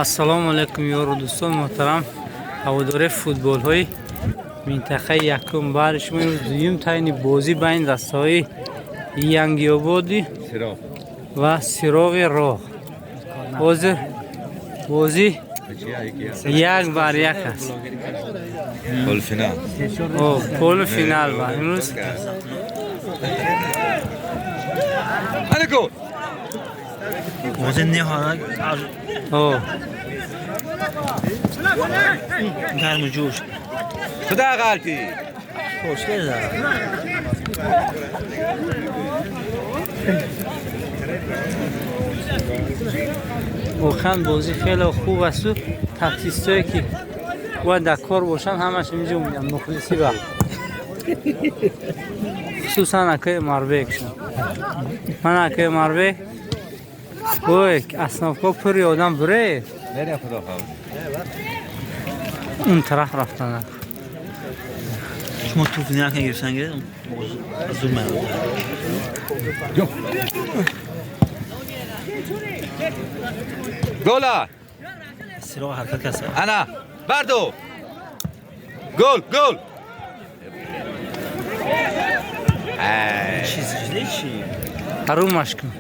Ассалому алайкум, ёру дӯстон муҳтарам, ҳаводори футболҳои минтақаи якум. Баҳри шумо имрӯз дуюм тайни бозӣ байни дастаҳои Янгиободӣ ва Сироғи роҳ. Ҳозир бозӣ 1-1 аст. Полуфинал. Полуфинал ба имрӯз. Гол! Бозӣ ниҳоят гарму ҷӯш. Худа ғалти. Поште зад. Воқеан бозӣ хеле хуб асту таксистое ки бояд дар кор бошанд, ҳамаш инҷо меянд мухлисӣ ба. Хусусан акаи Марбек шуд. Ман акаи Марбек. Ой, основко пури одам буре. Мерем, худо хоҳад. Он тараф рафтанд. Шумо туп накун гирифтан аз зур меояд. Гола! Сироғ ҳаракат каса. Ана, бардо! Гол, гол! Чиз чи? Ҳарумаш кун.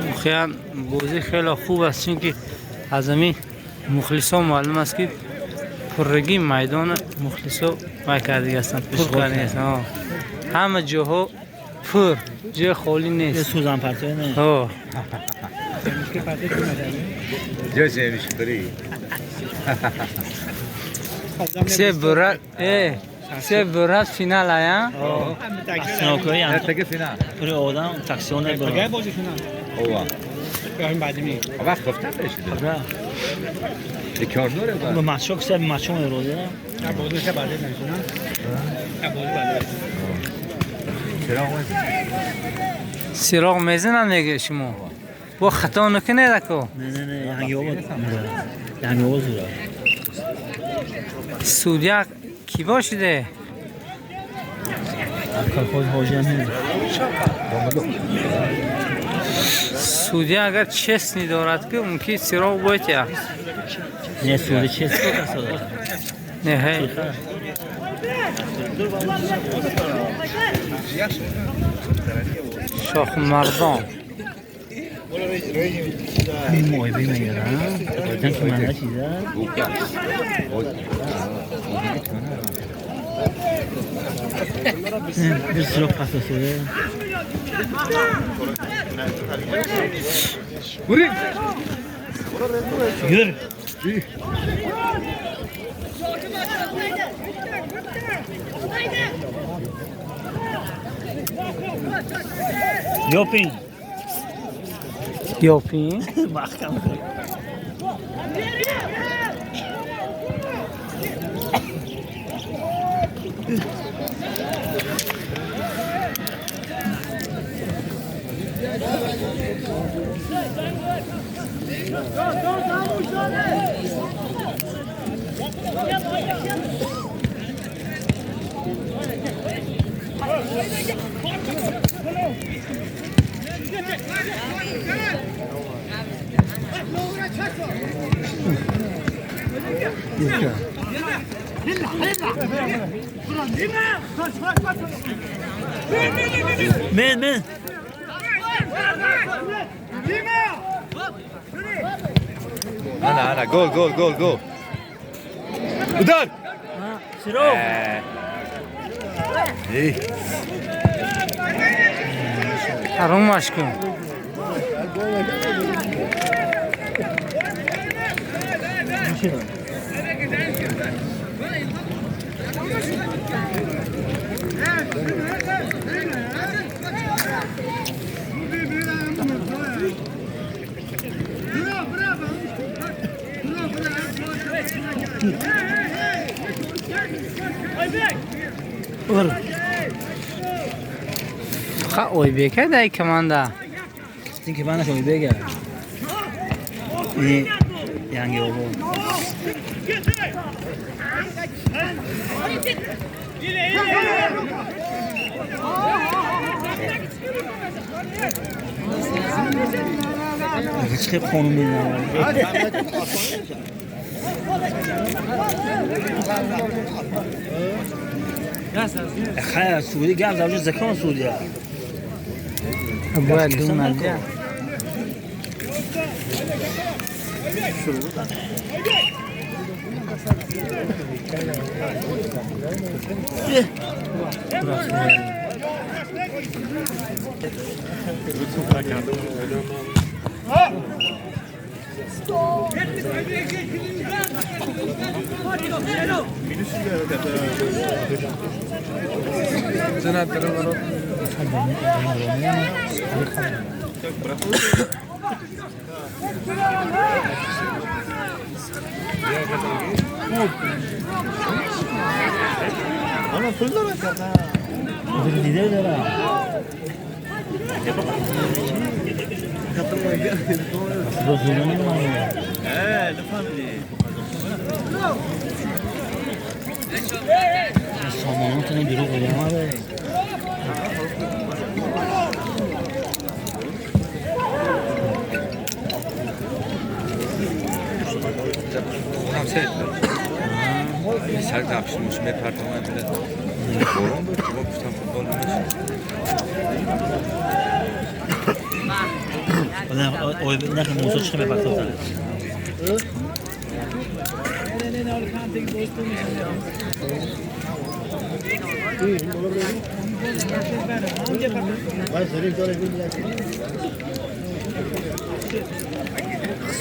Воқеан бозӣ хеле хуб аст, чунки аз ҳамин мухлисон маълум аст, ки пуррагии майдона мухлисо вай кардагӣ ҳастанд, пур кардагӣ ҳастанд. Ҳама ҷоҳо пур, ҷои холӣ нест. Сӯзан партоя не. Ҷои семишхӯрӣ. Се бура, се бура финал ая? Синокои Эртаги финал. Пури одам таксион бура. Ова. Вақт гуфтан бешида. Кор дора Ба матчо киса матчо мерозе. Сироғ мезанам мега шумо. Бо хато накунед ако. Не, не, не, Янгиобод. Янгиобод зура. Судья кӣ бошиде? Колхоз ҳоҷи амин. Судья агар честный дорад, ки мумкин Сироғ бояд я. Не, суди честно касода. Не, хей. Шохмардон. Мой бимегира. Дан ки ман чиза. Bir сироғ пасосуде. Бурин! Юр. Ёпин. Ёпин. Маҳкам. Мен, мен. Ана, ана, гол, гол, гол, гол. Удар! Сироғ. Эй. Ҳарумаш кун. Ха, Ойбека дай команда. Ин ки ман Ойбека. И Янгиобод. چه خانم می‌زنم خیر سعودی گم زوجه زکان سعودی باید دون سر تفشیمش میپرتم باران بود که با گفتم فوتبال نمیشه. نه موضوع چه میپرتم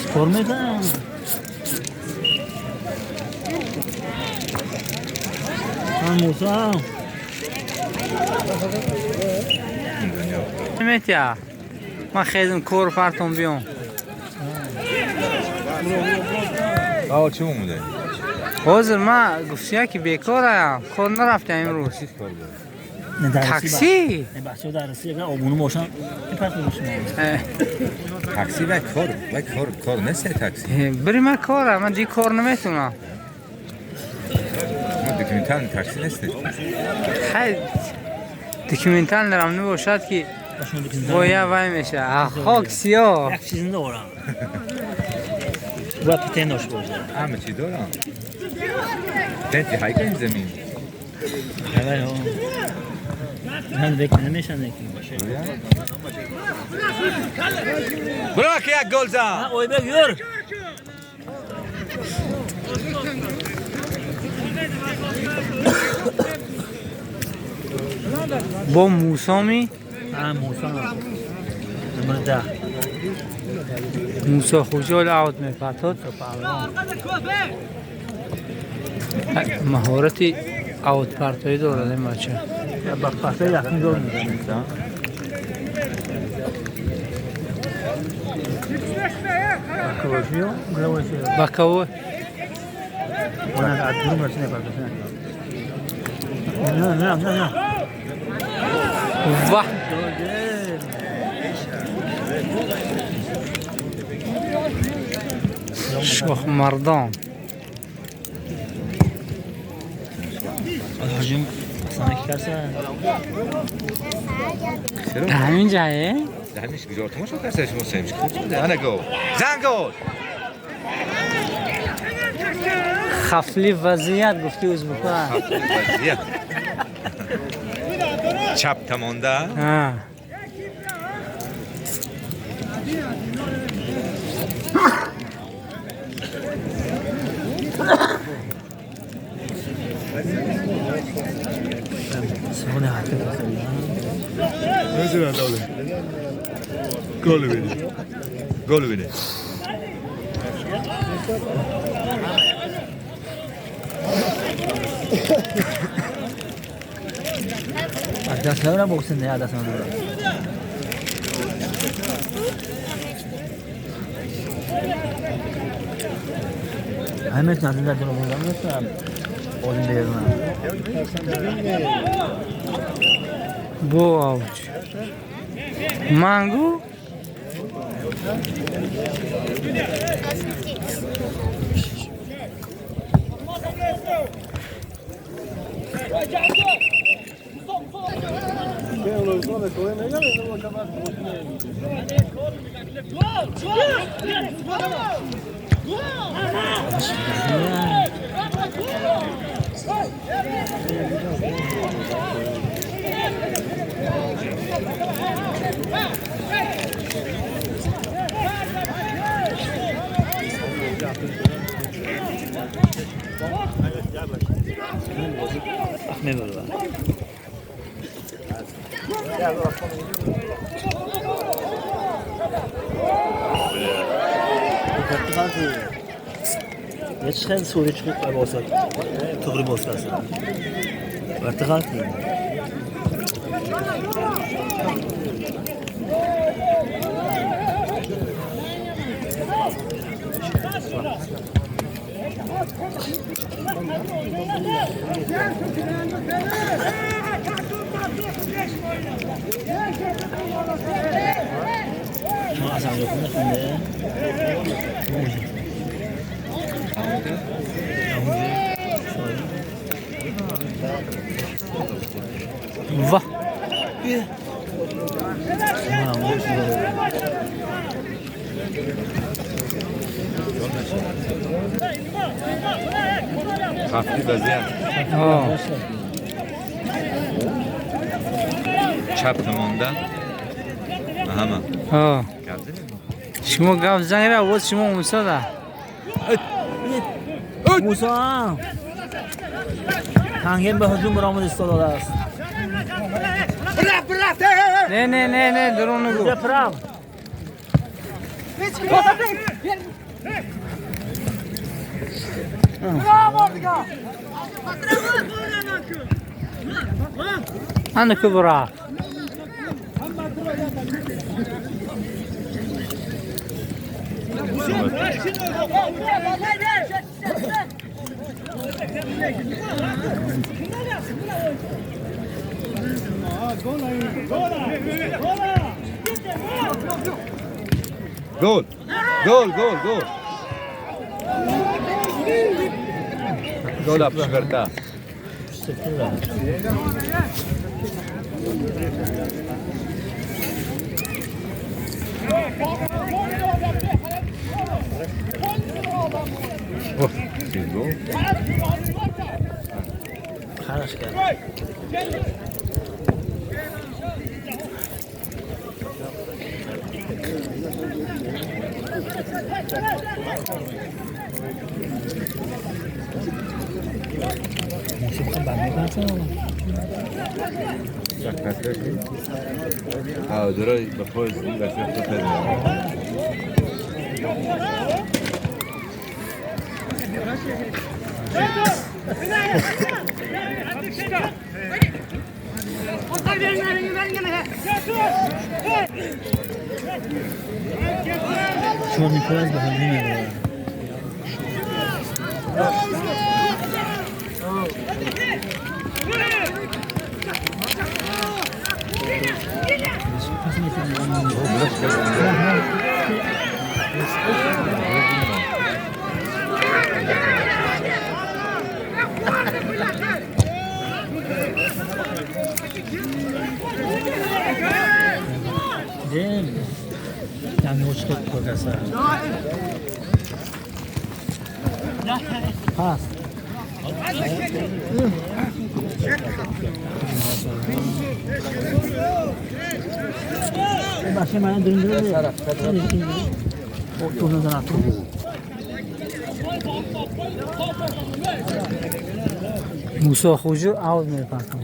سپور میکنم. موسی میتیا من خیلی کور پرتون بیام. آه چه اومده؟ حاضر من گفتی که بیکارم کار نرفتم امروز. تاکسی؟ بچه‌ها درسی اگر آبونو باشن تاکسی و کار و کار کار نیست تاکسی. بری من کارم من دیگه کار نمیتونم. دکومنتال تاکسی نیست. خیلی دکومنتال نرم نباشد که باید وای میشه. خاک سیاه. یک چیز ندارم. باید پتن داشته باشه. همه چی دارم. پتن های کن زمین. خبر ها. من بک نمیشن یکی باشه. برو که یک گل زد. اوی بگیر. با موسی می؟ موسی نمبر 10 موسی خوجال اوت میپرتاد. مهارت اوت پرتایی دارد این بچه. با پرتایی یقین گل میزنه. بکاو نه نه نه نه واه شوخ مردان همین جایه؟ همینش گذار تماشا کرده شما سیمش خوب بوده. انا گل زن گل خفلی وضعیت گفتی ازبکا خفلی وضعیت چپ تمانده. گل بده گل بده. دست ندارم بوکسن نه دست ندارم. همه نزدیک در بودم نیستم. اون دیرم. بو اوج. مانگو؟ چقدر سوری چقدر واسه تغری باز است ارتقا شما اصلا خونده واه خفتی بازی چپ مانده همه شما گاف زنگ را بود شما موسی ده موسی هنگم به هجوم برآمد ایستاده است. نه نه نه نه درون نگو. انا كبرى. گل گل گل گل گل ابشورتا خلاص کرد. شما میکنند به هم نمیدونم. هست. باشه من درون موسی خوجو عوض میپرسم.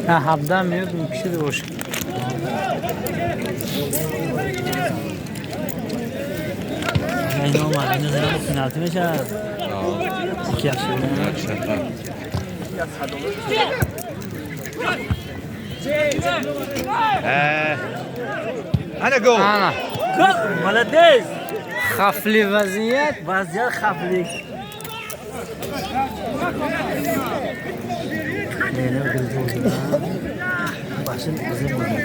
ها 17 میلیون میکشید باشه. اینا اومد اینا زدن پنالتی میشه. Ана гол. Ана. Гол! Молодец! Хафли вазият. Вазият хафли. Не, не, башын қызыл болды.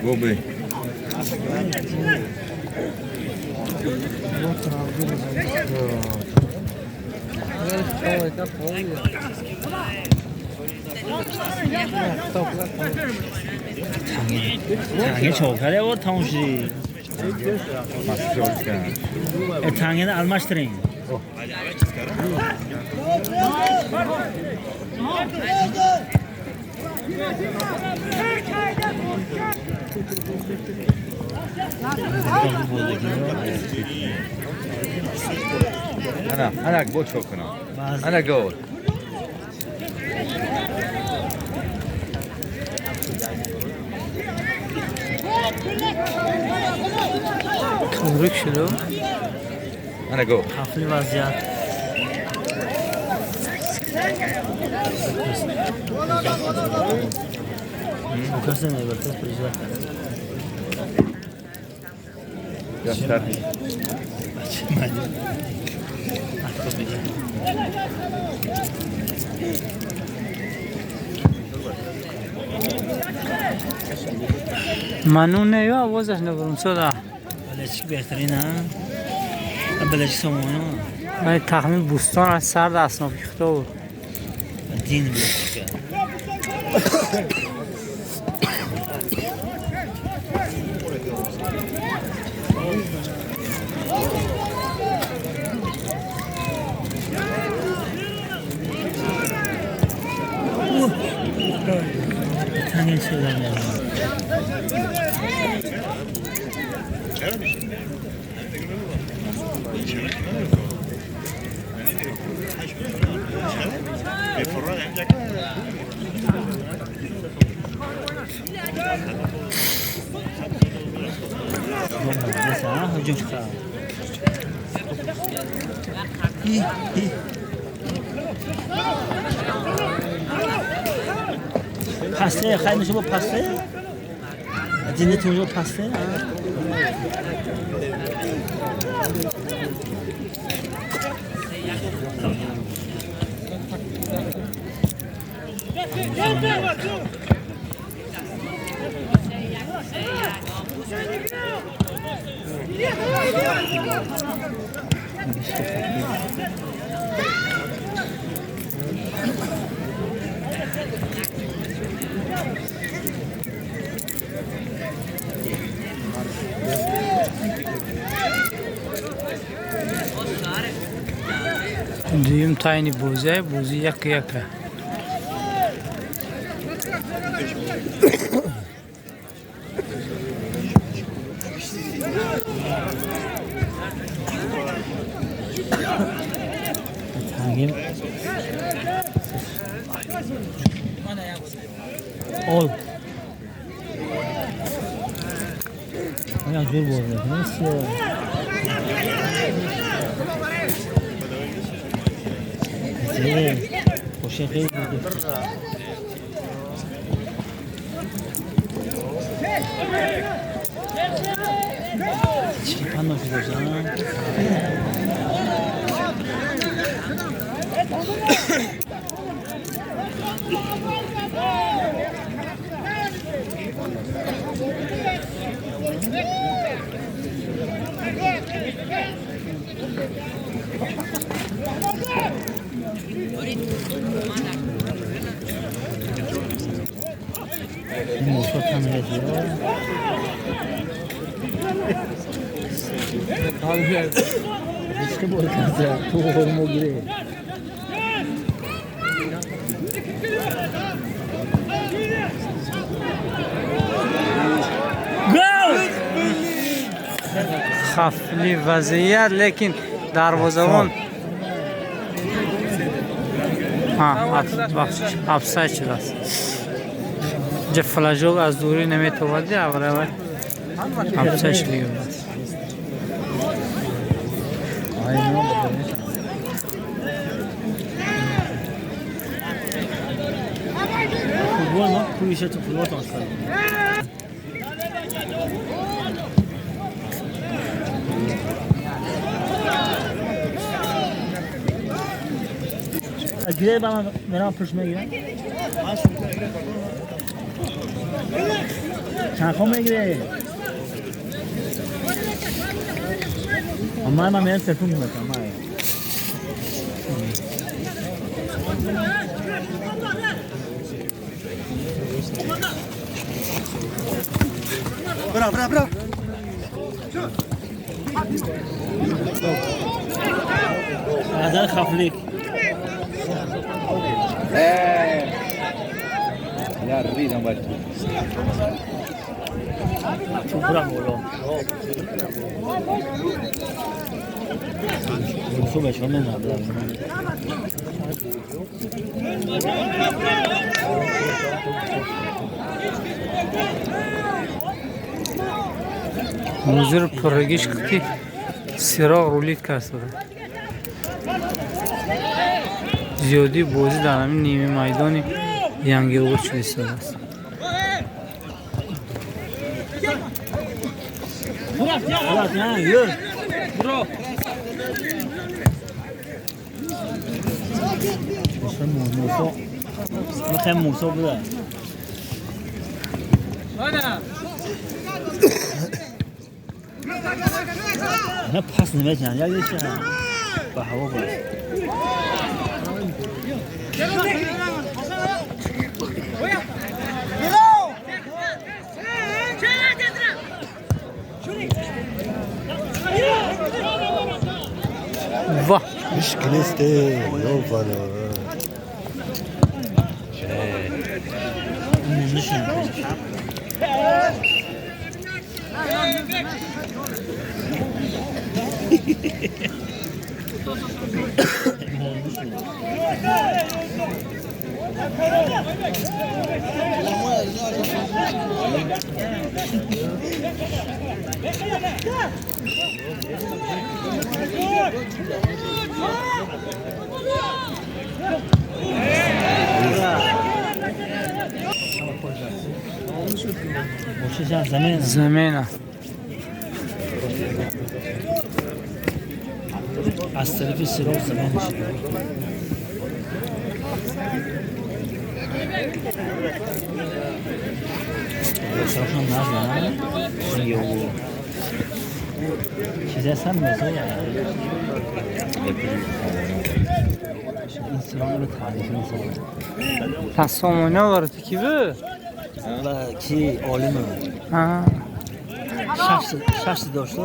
Гол бей. Танги чокаре ор тамом шуди. Тангини алмашtiring. Ана, ана гол чок кунам. Ана гол. Торик шуд. Ана гол. Хафли вазият. Указ не был, приезжай. Ястар. Ману не ё овозаш набурм сода. Балачик беҳтарин, ҳа? Балачик сомоно. Ман тахмин бӯстон аз сар дастнофи худо буд. Дин балачика. Танген шудам. پسته خیلی میشه با پسته دینتون رو پسته. Дуюм тайни бозия, бозӣ як яка. Ol. Ya zor bozdu. Nasıl? خوشین خیلی بود. چی پناه گذاشتن؟ Хафли вазият, лекин дарвозабон офсайд шудааст. Ҷа флажок аз дурӣ наметавонад, аввал офсайд шудааст. Футбол ма пулиша ту футбол тамошо кардем. Гире ба ман мерам пуш мегирам. Чанд хом мегире? Ман мерам телефон мекунам. Бра, бра, бра. Назар хафлик. Я ридам бад. Бра боло. Субе чон надо. Музир пуррагиш ки сироғ рулит кард. Зиёдии бозӣ дар ҳамин нимаи майдони Янгиобод шуда истодааст. Мусо буда. نه پس نمی‌کنن یا یه چیز با هوا باش. واه مشکل است Замена. از طرف سراغ زمین میشه. سراغشون نزدن یه چیزی هستن مثل این سراغ رو تعریف میسازن. پس سامانه آورده کی بود؟ کی عالمه شخص داشته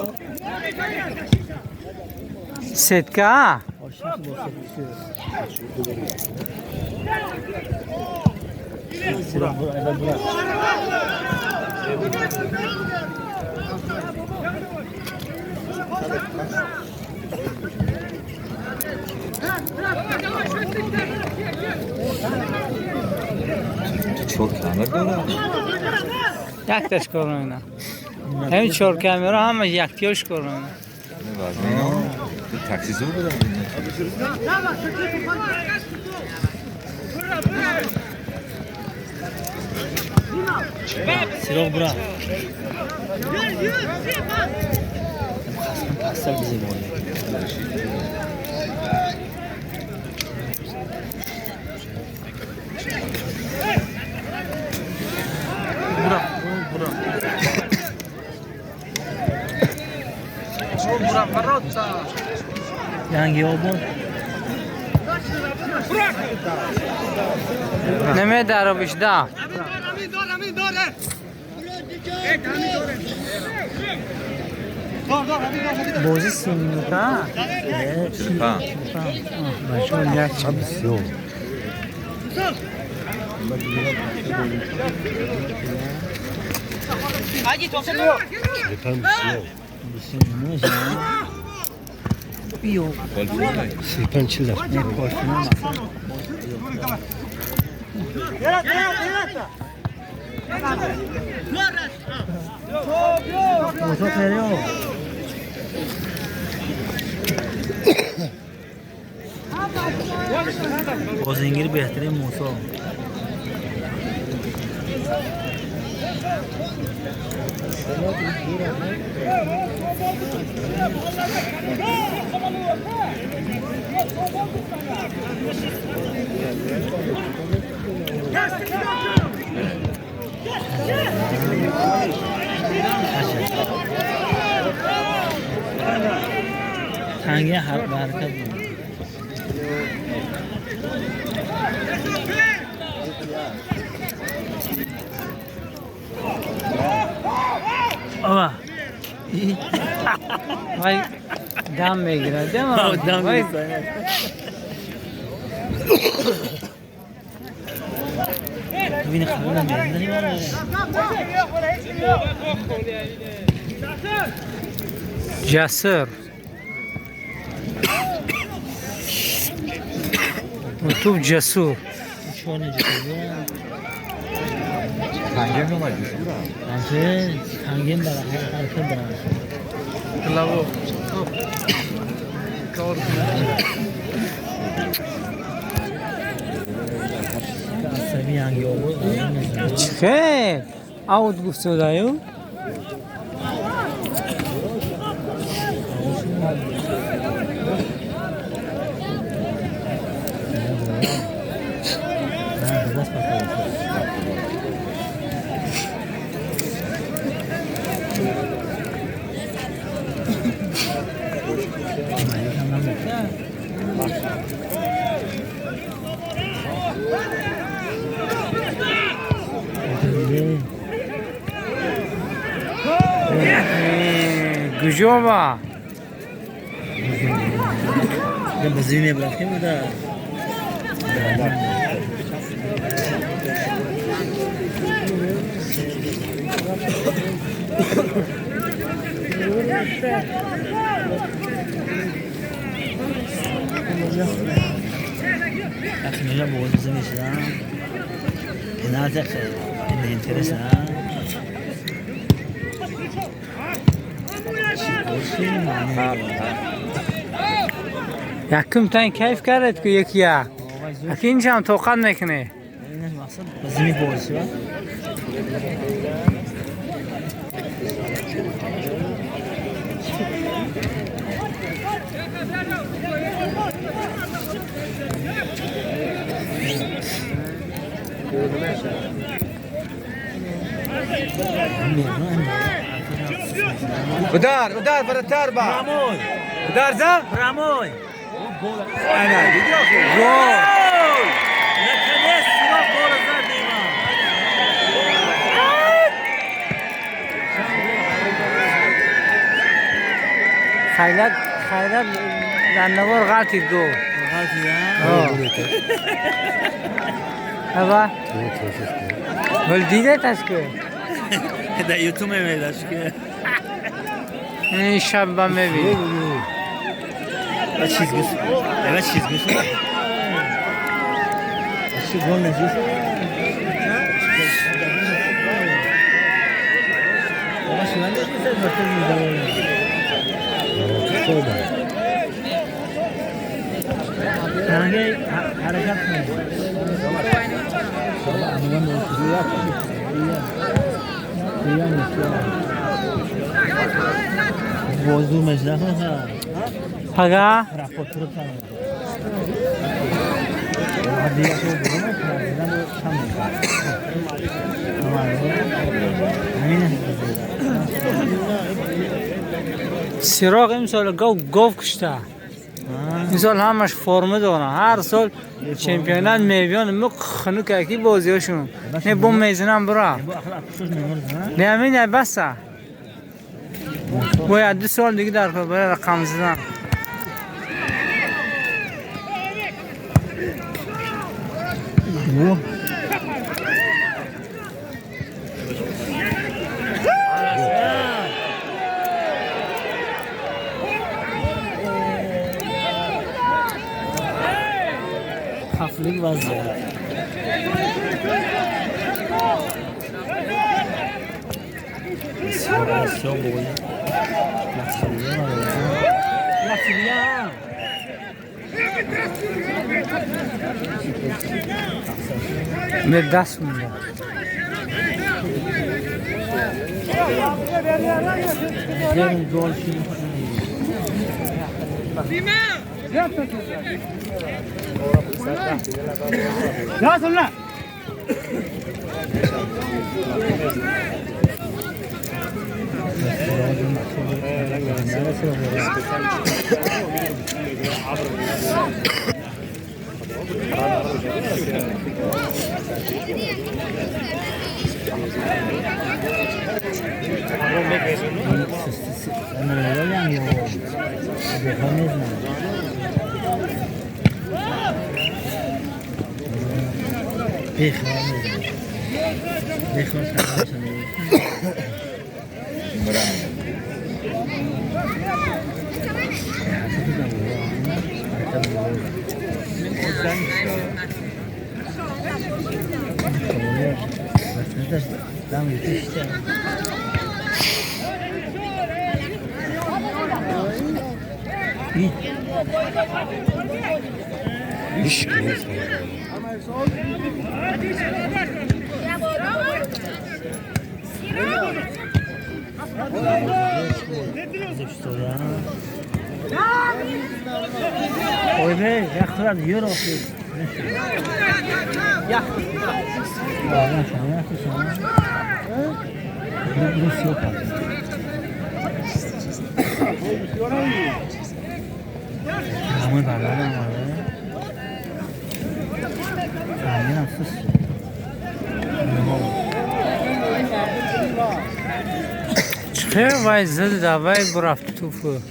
Сетка? Чор камера дорад? Якташ кор мекунад. Ҳамин чор камера ҳама яктиёш кор мекунад. Такси зур будам. Сироғ бура. Пастар бизе бояд. Бура, бура. Бура, бороться. Янгиобод. Намедарович, да. Бозӣ 30 минута? 45. بازنگیر بهترین موسی. Танги ҳаракат буд. Ова. Вай дам мегирад. Дам мегирад. ببین خبرم جسر توپ جسور خیر آود گفت دایو Гужова. Якум тайн кайф кард ку як як. Аки инҷам тоқат мекунӣ. ودار ودار فرتار با ودار زا راموي انا گل خیرات خیرات لنوار غلطی گل هوا ولی دیده تشکر در یوتیوب میداشت که این شب با میبینی چیز گوش evet چیز گوش چی گل نجوش بابا شما حرکت بازو مجده پگاه سراغ امسال گاو کشته. امسال همش فرمه دارن. هر سال چمپیونات میبیان مو خنوک اکی بازیاشون نه بوم میزنم برا نه همین نه بسه باید 2 سال دیگه در برای رقم زدن. هفلик وضعیت بسیار بولی نه دست مونده. Вай зад давай бурафт туфу.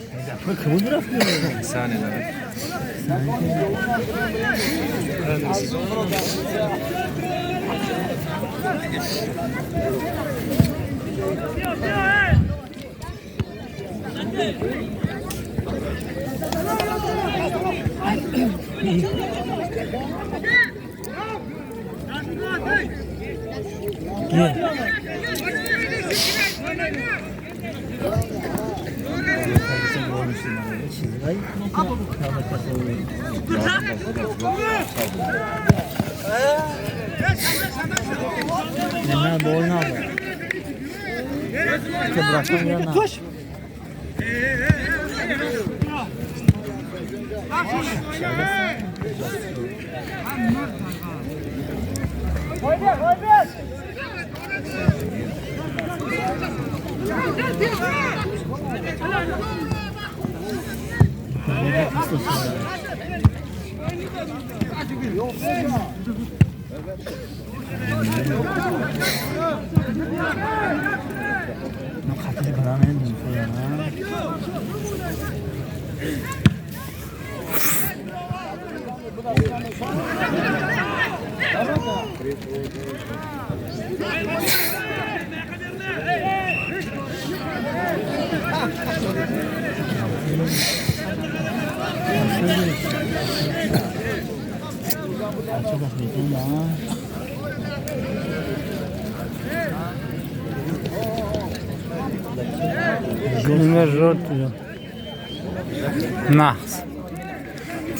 Нахс.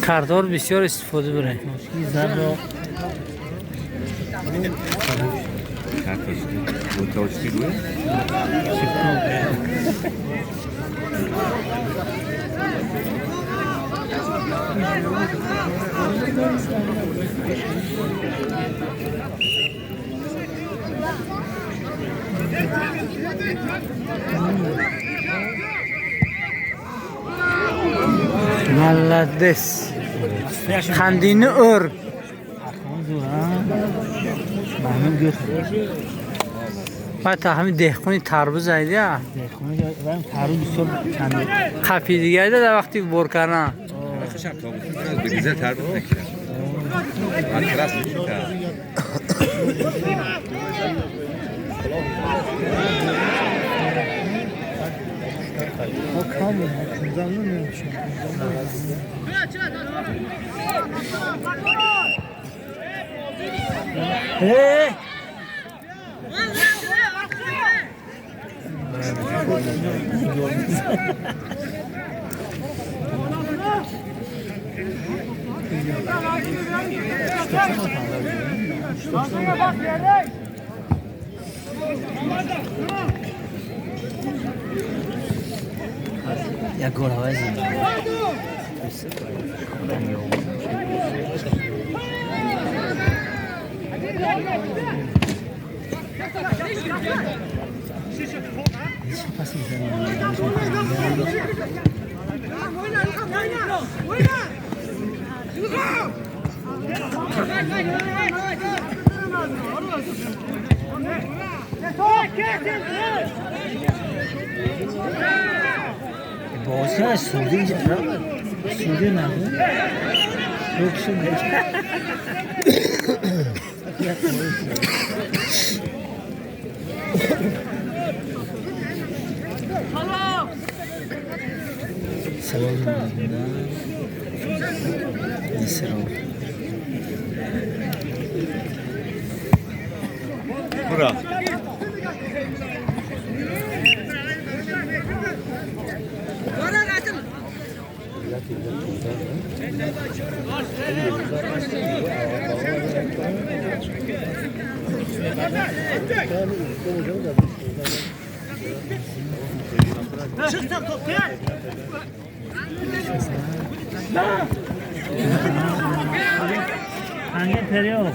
Картор бисёр истифода бурем. Молодец. Қандини ӯр. Баъд ҳамин деҳқони тарбуз айдия. Қапи дига айда дар вақти бор кардан. Як гол ҳавази. بازی از سعودی سعودی نبود روکشون سوال Ура! Hangi periyot?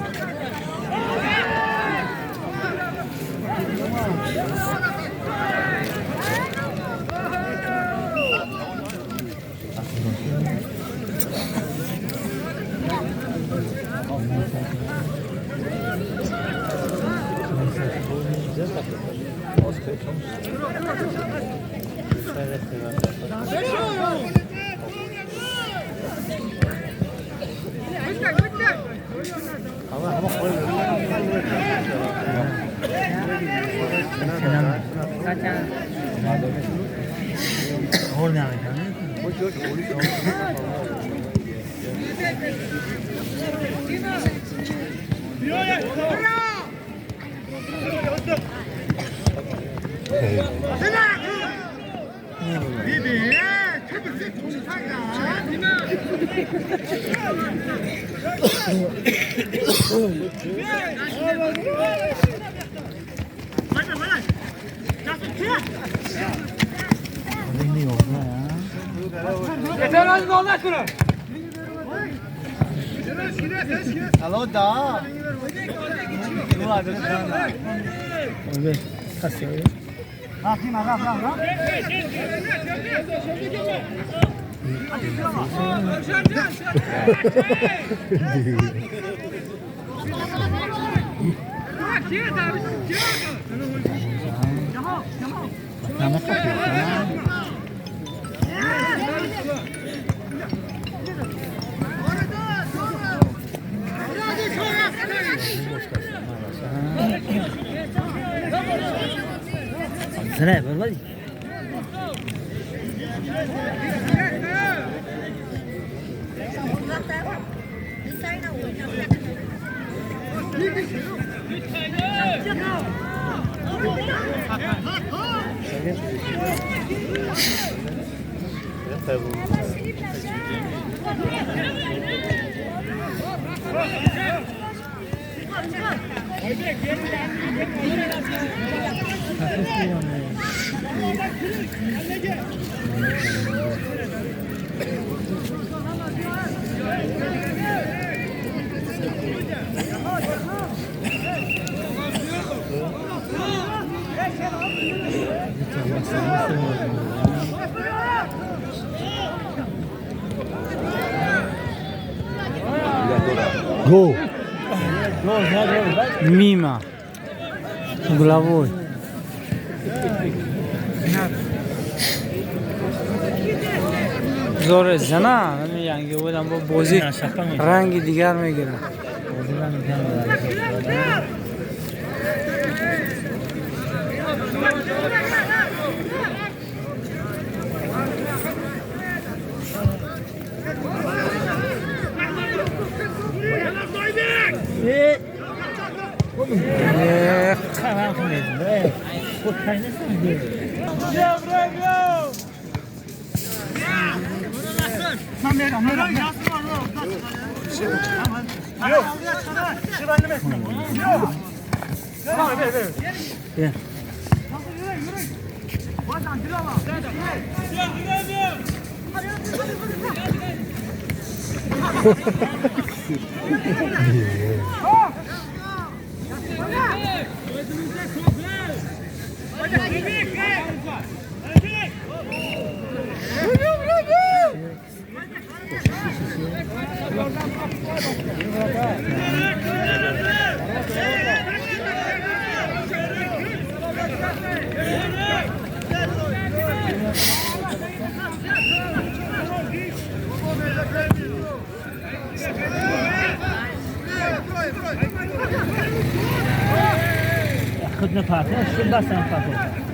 Гол. Мимо. Угловой. Зор зана, янги будам бо бозӣ ранги дигар мегирад. خدنا فاتح شو بس انا فاتح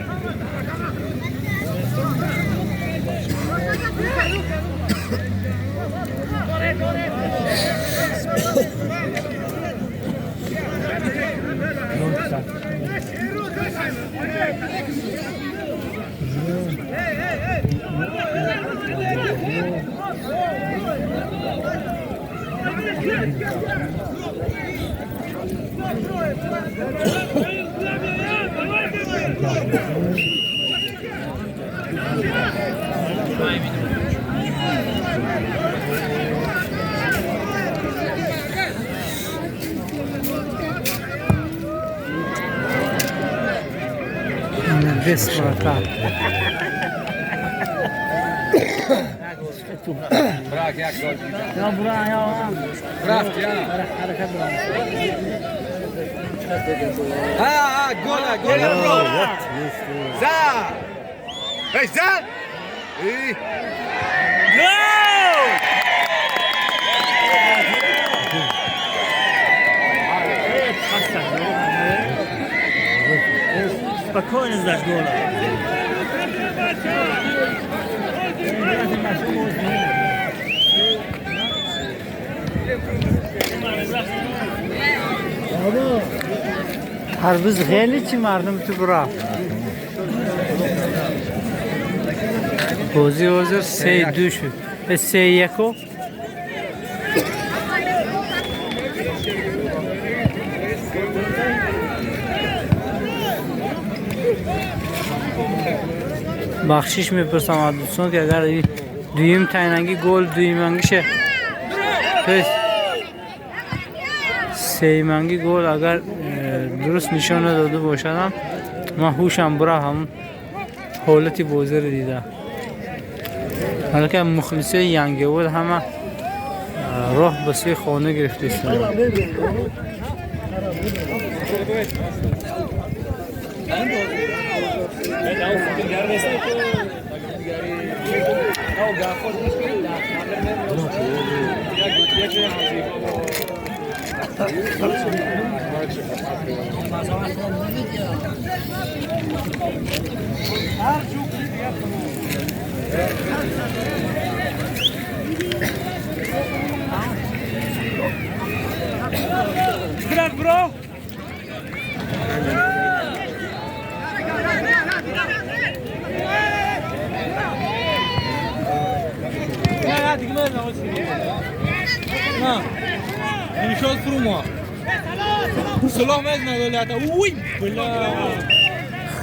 Без врата. Спокойно сдашь гола. Ҳарбиз хеле чи мардум ту бура. Бозӣ ҳозир 3-2 шуд. 3-1. Бахшиш мепурсам аз дӯстон, ки агар дуюм тайнанги гол дуюмангише, то есть сеюманги гол агар дуруст нишон надода бошадам, ман ҳушам бура ҳамун ҳолати бозиро дида. Ҳалака мухлисои Янгиобод ҳама роҳ ба сӯи хона гирифта истоданд.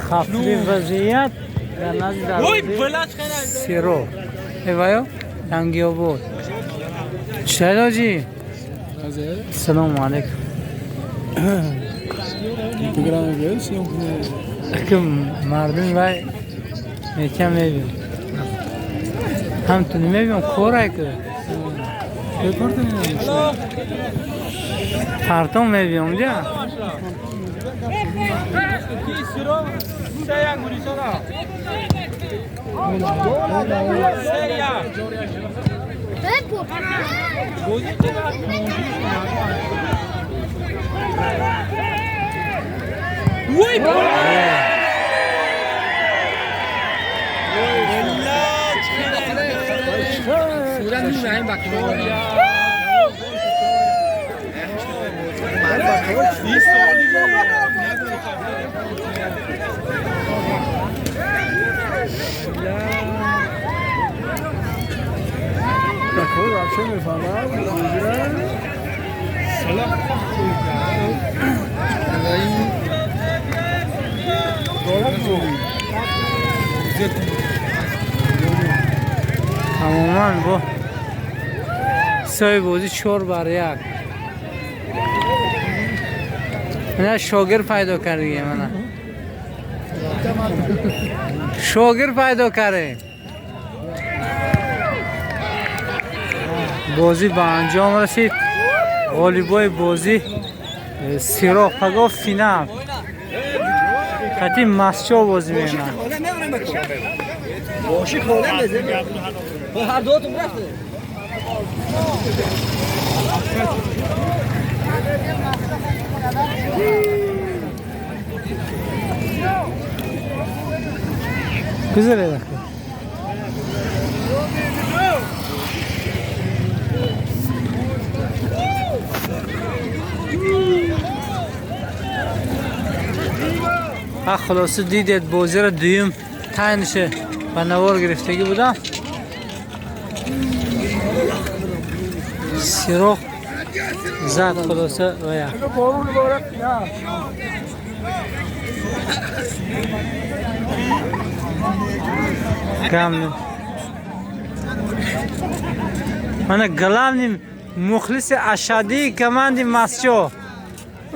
Хафли вазъият дар назди дарвозаи Сиро. Эваё Янгиобод. Чӣ Салому алайкум. Ки мардум вай мекам мебинам. Ҳам ту намебинам, корай ки. Партон мебинам ҷа. Тамоман бо ҳисоби бозӣ 4-1. Мана шогир пайдо кардиге, мана шогир пайдо кардем. Бозӣ ба анҷом расид. Ғолибои бозӣ Сироқ пагоҳ финал қати Масчо бозӣ мекунад. Гузаред. Хулоса дидед бозиро дуюм тайнише ба навор гирифтагӣ будам. Сироқ зад хулоса вая. Кам мана главный мухлиси ашадии команди Масчо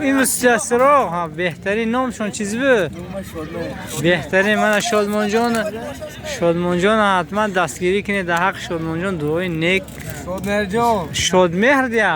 имрӯз Сироқ беҳтарин номшон чиз буд? Беҳтарин. Мана Шодмонҷон, Шодмонҷон ҳатман дастгирӣ кунед, дар ҳаққи Шодмонҷон дуои нек. Шодмеҳр дия.